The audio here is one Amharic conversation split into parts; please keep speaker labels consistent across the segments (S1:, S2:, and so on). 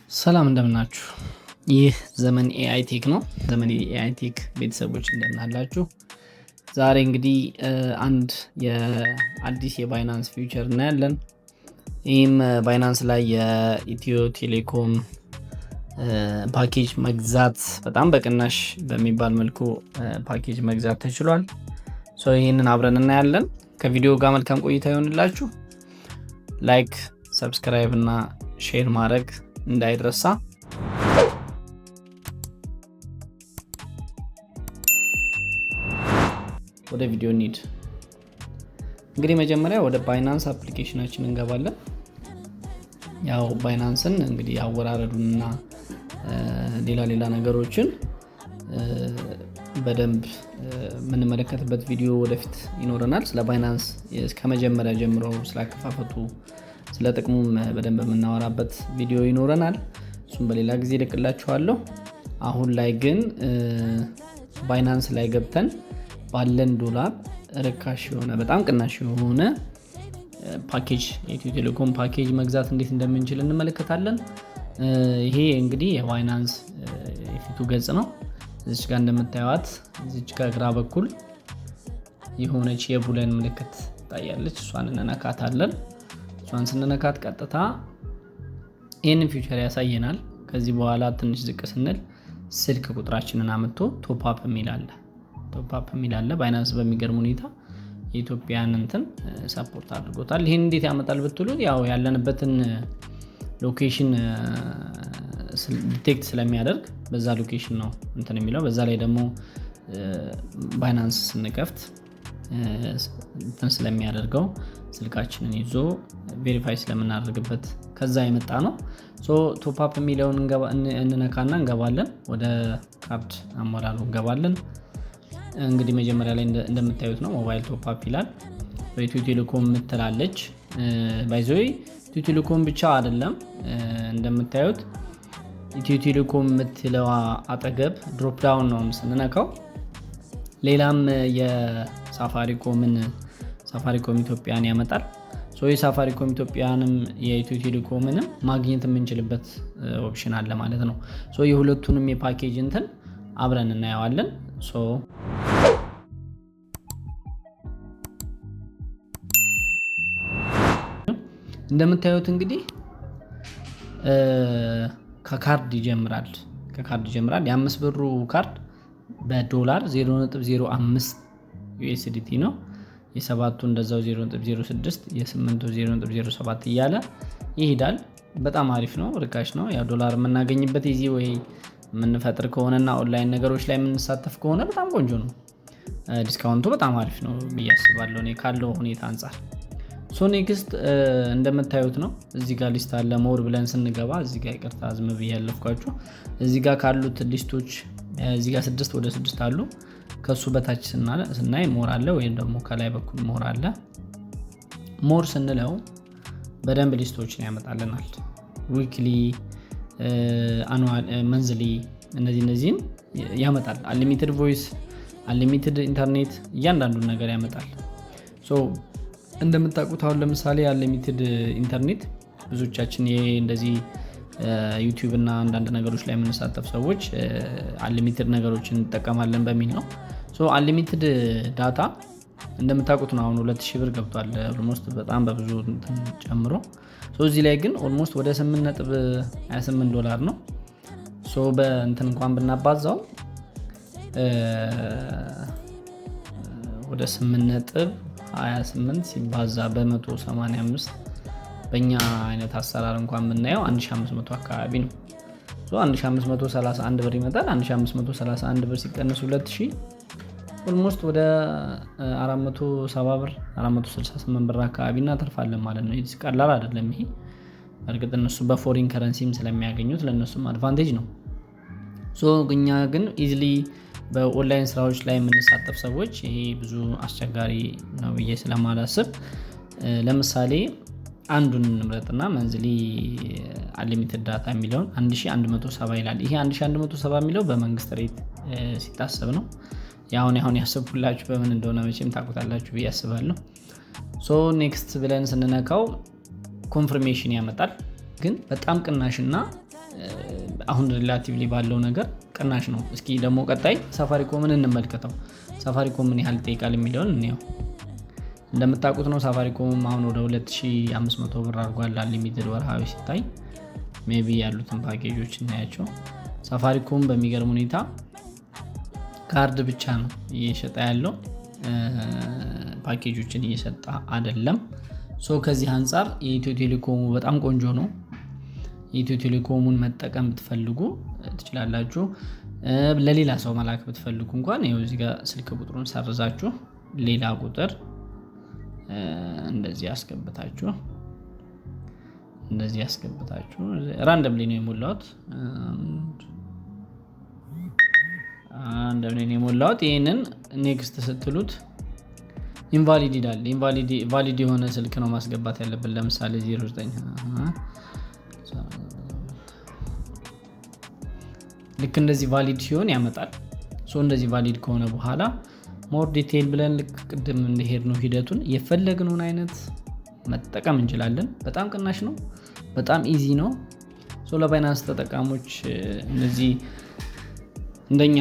S1: ሰላም እንደምናችሁ። ይህ ዘመን AI Tech ነው። ዘመን AI Tech ቤተሰቦች እንደምን አላችሁ? ዛሬ እንግዲህ አንድ የአዲስ የ Binance feature እናያለን። ይህም Binance ላይ የኢትዮ ቴሌኮም ፓኬጅ መግዛት በጣም በቅናሽ በሚባል መልኩ ፓኬጅ መግዛት ተችሏል። So ይህንን አብረን እናያለን። ከቪዲዮ ጋር መልካም ቆይታ ይሆንላችሁ። Like፣ subscribe እና share ማድረግ እንዳይረሳ። ወደ ቪዲዮ እንሂድ። እንግዲህ መጀመሪያ ወደ Binance application ኣችን እንገባለን። ያው Binance ን እንግዲህ አወራረዱንና ሌላ ሌላ ነገሮችን በደንብ የምንመለከትበት ቪዲዮ ወደፊት ይኖረናል። ስለ Binance ከመጀመሪያ ጀምሮ ስላከፋፈቱ፣ ስለ ጥቅሙም በደንብ የምናወራበት ቪዲዮ ይኖረናል። እሱም በሌላ ጊዜ እልክላችኋለሁ። አሁን ላይ ግን Binance ላይ ገብተን ባለን ዶላር ርካሽ የሆነ፣ በጣም ቅናሽ የሆነ ፓኬጅ፣ የኢትዮ ቴሌኮም ፓኬጅ መግዛት እንዴት እንደምንችል እንመለከታለን። ይሄ እንግዲህ የ Binance የፊቱ ገጽ ነው። እዚች ጋር እንደምታዩት እዚች ጋር ግራ በኩል የሆነች የቡለን ምልክት ትታያለች። እሷን እንነካታለን። እሷን ስንነካት ቀጥታ ይህንን feature ያሳየናል። ከዚህ በኋላ ትንሽ ዝቅ ስንል ስልክ ቁጥራችንን አምጥቶ top up የሚል አለ። Top up የሚል አለ። Binance በሚገርም ሁኔታ የኢትዮጵያን እንትን support አድርጎታል። ይህን እንዴት ያመጣል ብትሉ ያው ያለንበትን location detect ስለሚያደርግ በዛ location ነው እንትን የሚለው። በዛ ላይ ደግሞ Binance ስንከፍት እንትን ስለሚያደርገው፣ ስልካችንን ይዞ verify ስለምናደርግበት ከዛ የመጣ ነው። Top up የሚለውን እንነካና እንገባለን። ወደ ካርድ አሞላሉ እንገባለን። እንግዲህ መጀመሪያ ላይ እንደምታዩት ነው፣ mobile top up ይላል። በኢትዮ ቴሌኮም የምትላለች። By the way ኢትዮ ቴሌኮም ብቻ አይደለም። እንደምታዩት ኢትዮ ቴሌኮም የምትለዋ አጠገብ drop down ነው ስንነካው ሌላም የሳፋሪኮምን፣ ሳፋሪኮም ኢትዮጵያን ያመጣል። የሳፋሪኮም ኢትዮጵያንም የኢትዮ ቴሌኮምንም ማግኘት የምንችልበት option አለ ማለት ነው። የሁለቱንም የፓኬጅ እንትን አብረን እናየዋለን። So እንደምታዩት እንግዲህ ከካርድ ይጀምራል። ከካርድ ይጀምራል። የ5 ብሩ ካርድ በዶላር 0.05 USDT ነው። የሰባቱ እንደዛው 0.06፣ የስምንቱ 0.07 እያለ ይሄዳል። በጣም አሪፍ ነው፣ ርካሽ ነው። ያው ዶላር የምናገኝበት easy way የምንፈጥር ከሆነና ኦንላይን ነገሮች ላይ የምንሳተፍ ከሆነ በጣም ቆንጆ ነው። Discount ኡ በጣም አሪፍ ነው ብዬ አስባለሁ እኔ ካለው ሁኔታ አንጻር። So next እንደምታዩት ነው። እዚህ ጋር list አለ። More ብለን ስንገባ እዚህ ጋር፣ ይቅርታ ዝም ብዬ ያለፍኳችሁ፣ እዚህ ጋር ካሉት list ኦች እዚህ ጋር ስድስት ወደ ስድስት አሉ። ከሱ በታች ስናይ more አለ ወይም ደግሞ ከላይ በኩል more አለ። More ስንለው በደንብ list ኦችን ያመጣልናል። Weekly፣ monthly እነዚህ እነዚህን ያመጣል። Unlimited voice፣ unlimited internet እያንዳንዱን ነገር ያመጣል። እንደምታውቁት አሁን ለምሳሌ unlimited internet ብዙዎቻችን ይሄ እንደዚህ YouTube እና አንዳንድ ነገሮች ላይ የምንሳተፍ ሰዎች unlimited ነገሮችን እንጠቀማለን በሚል ነው። Unlimited data እንደምታውቁት ነው፣ አሁን 2000 ብር ገብቷል። Almost በጣም በብዙ ጨምሮ። እዚህ ላይ ግን almost ወደ 8.28 ዶላር ነው። በእንትን እንኳን ብናባዛው ወደ 8.28 ሲባዛ በ185 በእኛ አይነት አሰራር እንኳን የምናየው 1500 አካባቢ ነው። 1531 ብር ይመጣል። 1531 ብር ሲቀንስ 2000 almost ወደ 470 ብር፣ 468 ብር አካባቢ እናተርፋለን ማለት ነው። ቀላል አይደለም ይሄ። እርግጥ እነሱ በ foreign currency ም ስለሚያገኙት ለእነሱም advantage ነው። እኛ ግን easily በ online ስራዎች ላይ የምንሳተፍ ሰዎች ይሄ ብዙ አስቸጋሪ ነው ብዬ ስለማላስብ ለምሳሌ አንዱን እንምረጥና monthly unlimited data የሚለውን 1170 ይላል። ይሄ 1170 የሚለው በመንግስት rate ሲታሰብ ነው። ያሁን ያሁን ያሰብኩላችሁ በምን እንደሆነ መቼም ታውቁታላችሁ ብዬ አስባለሁ። So next ብለን ስንነካው confirmation ያመጣል። ግን በጣም ቅናሽና አሁን relatively ባለው ነገር ቅናሽ ነው። እስኪ ደግሞ ቀጣይ ሳፋሪኮምን እንመልከተው። ሳፋሪኮም ምን ያህል ይጠይቃል የሚለውን እንየው። እንደምታውቁት ነው ሳፋሪኮም አሁን ወደ 2500 ብር አድርጓል unlimited ወርሃዊ ሲታይ። Maybe ያሉትን ፓኬጆች እናያቸው። ሳፋሪኮም በሚገርም ሁኔታ ካርድ ብቻ ነው እየሸጠ ያለው፣ ፓኬጆችን እየሰጠ አይደለም። So ከዚህ አንጻር የኢትዮ ቴሌኮሙ በጣም ቆንጆ ነው። የኢትዮ ቴሌኮሙን መጠቀም ብትፈልጉ ትችላላችሁ። ለሌላ ሰው መላክ ብትፈልጉ እንኳን ይኸው እዚህ ጋር ስልክ ቁጥሩን ሰርዛችሁ ሌላ ቁጥር እንደዚህ አስገብታችሁ randomly ነው የሞላሁት። Randomly ነው የሞላሁት። ይህንን next ስትሉት invalid ይላል። Valid የሆነ ስልክ ነው ማስገባት ያለብን። ለምሳሌ 09 ልክ እንደዚህ valid ሲሆን ያመጣል። So እንደዚህ valid ከሆነ በኋላ more detail ብለን ልክ ቅድም እንደሄድ ነው ሂደቱን የፈለግነውን አይነት መጠቀም እንችላለን። በጣም ቅናሽ ነው። በጣም easy ነው። So ለባይናንስ ተጠቃሞች፣ እነዚህ እንደኛ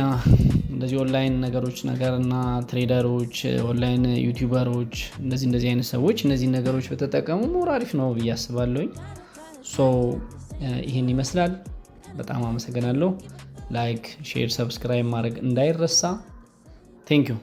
S1: እንደዚህ ኦንላይን ነገሮች ነገር እና trader ኦች፣ online YouTuber ኦች፣ እንደዚህ እንደዚህ አይነት ሰዎች እነዚህን ነገሮች በተጠቀሙ more አሪፍ ነው ብዬ አስባለሁኝ። So ይህን ይመስላል። በጣም አመሰግናለሁ። Like፣ share፣ subscribe ማድረግ እንዳይረሳ። Thank you.